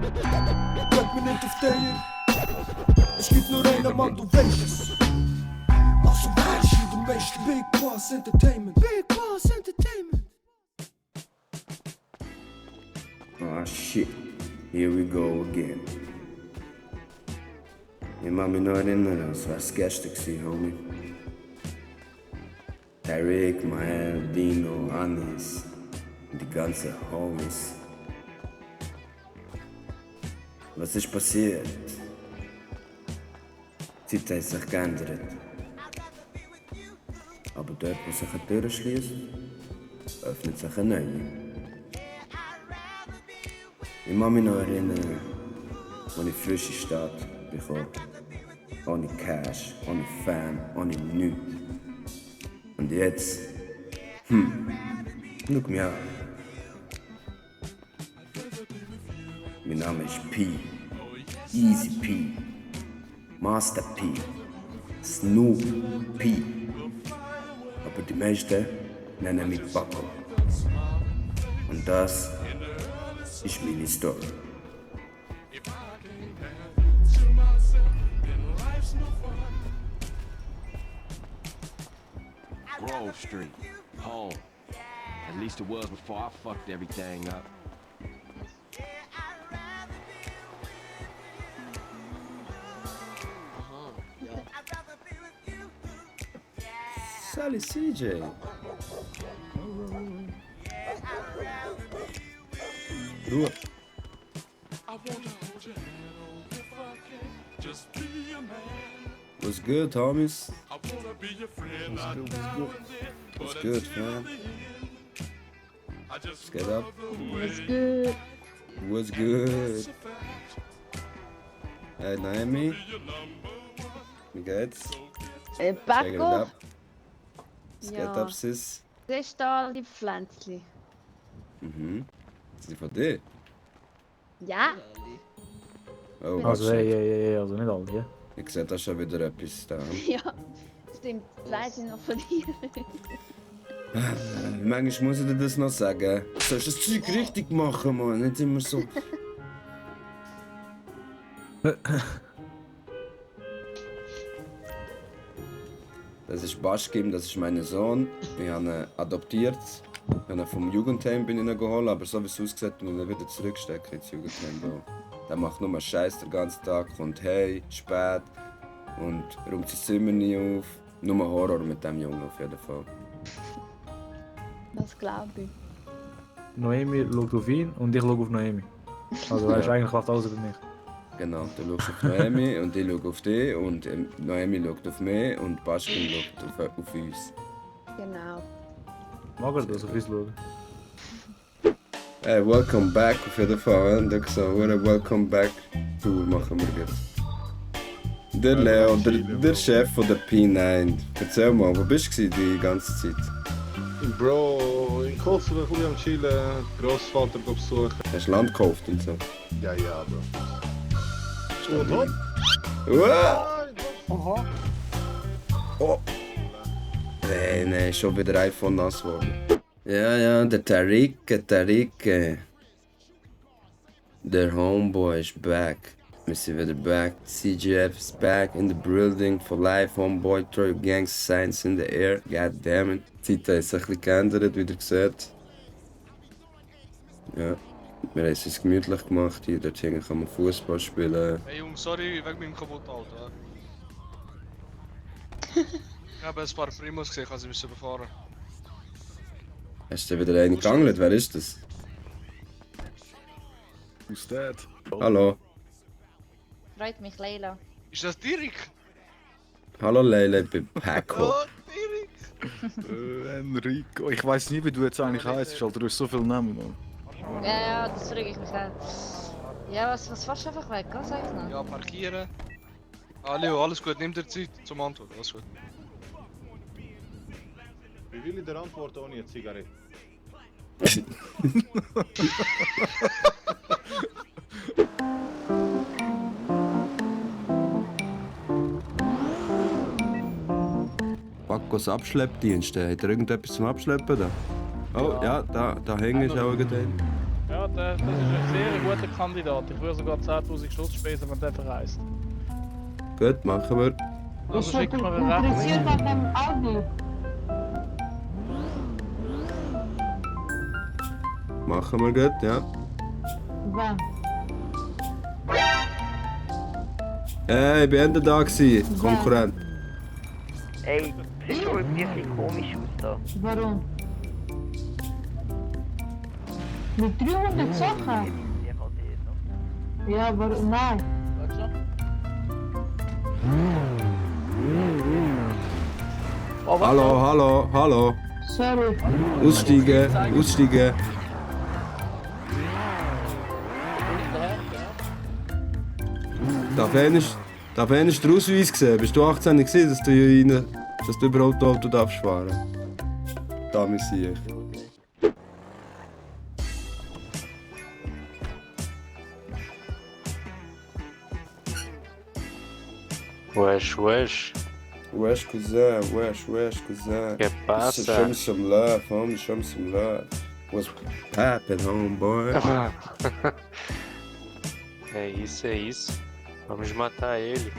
Bleib mir nicht auf der. Es gibt nur einen Mann, du weißt es. Also weißt du, du weißt Big Bas Entertainment. Big Bas Entertainment. Oh shit, here we go again. Ich mag mich noch erinnern, als wär's gestern gewesen, Homie. Tarek, Mael, Dino, Anis und die ganzen Homies. Was ist passiert? Die Zeit hat sich geändert. Aber dort, wo sich eine Tür schließt, öffnet sich eine neue. Ich mag mich noch erinnern, als ich frische Stadt bekommen. Ohne Cash, ohne Fan, ohne nichts. Und jetzt, schau mich an. Mein Name ist P. Easy P. Master P. Snoop P. Aber die meisten nennen mich Paco. Und das ist meine Story. Grove Street, home. At least it was before I fucked everything up. Sally CJ. Ruhe. What's good, homies? What's good, fam? Let's get up. What's good? What's good? Hey, Naomi. Wie geht's? Check it Paco? up. Was geht Ja. ab, Sis? Siehst du da die Pflänzchen? Mhm. Sind die von dir? Ja. Oh, Also, shit. hey, also nicht alle, ja? Ich sehe da schon wieder etwas da. Ja. Stimmt, zwei sind noch von dir. Manchmal muss ich dir das noch sagen. Du sollst das Zeug richtig machen, Mann. Nicht immer so. Das ist Baschkim, das ist mein Sohn. Ich habe ihn adoptiert. Ich habe ihn vom Jugendheim geholt, aber so wie es aussieht, muss ich ihn wieder zurückstecken ins Jugendheim. Bro. Der macht nur Scheiß den ganzen Tag, kommt hey, spät und räumt sein Zimmer nie auf. Nur Horror mit dem Jungen auf jeden Fall. Das glaube ich. Noemi schaut auf ihn und ich schaue auf Noemi. Also weißt du, eigentlich läuft alles über mich. Genau, du schaust auf Noemi und ich schaue auf dich und Noemi schaut auf mich und Baschkin schaut auf uns. Genau. Mag er das auf uns schauen? Hey, welcome back auf jeden Fall. Und ich so, welcome back Tour machen wir jetzt. Der Leo, der Chef von der P9. Erzähl mal, wo bist du die ganze Zeit? Bro, in Kosovo ein bisschen am Chillen, Großvater besuchen. Hast du Land gekauft und so? Ja, Bro. Und hopp! Wow! Oh! Nein, schon wieder iPhone nass geworden. Ja, der Tariq. Der Homeboy ist back. Wir sind wieder back. CGF is back in the building for life. Homeboy, throw your gang signs in the air. God damn it. Die Zeit hat sich ein bisschen geändert, wie ihr seht. Ja, wir haben es uns gemütlich gemacht. Hier dort hinten kann man Fußball spielen. Hey Jungs, sorry, wegen meinem kaputten Auto. Ich habe ein paar Primos gesehen, ich musste sie überfahren. Hast du wieder einen geangelt? Wer ist das? Who's that? Hallo. Freut mich, Leila. Ist das Dirk? Hallo Leila, ich bin Paco. Oh, Dirk! Enrico. Ich weiß nie, wie du jetzt eigentlich heißt, Alter. Du hast so viele Namen, Mann. Ja, das frage ich mich auch. Ja, was fährst du einfach weg? Was sag ich noch? Ja, parkieren. Ah, Leo, alles gut, nimm dir Zeit zum Antworten, alles gut. Wie will ich dir antworten ohne eine Zigarette? Pacos Abschleppdienste. Hat er irgendetwas zum Abschleppen da? Oh ja, da hängt ist auch irgendein. Ja, das ist ein sehr guter guter Kandidat. Ich würde sogar 10.000 Stutz spesen, wenn der verreist. Gut, machen wir. Also Ich schick bin mir eine Rechnung. interessiert an dem Audi. Machen wir gut, ja. Wann? Ich bin Ende da gewesen, Konkurrent. Ey, sieht schon ein bisschen komisch aus da. Warum? Mit 300 Sachen? Ja, warum? Nein. Hallo. Sorry. Aussteigen. Darf einmal den Ausweis sehen? Bist du 18 gewesen, dass du überhaupt Auto darfst fahren? Da sehe ich. Wesh. Wesh, cousin. ¿Qué pasa? Show me some love, homie. Show me some love. What's poppin', homeboy? É isso. Vamos matar ele.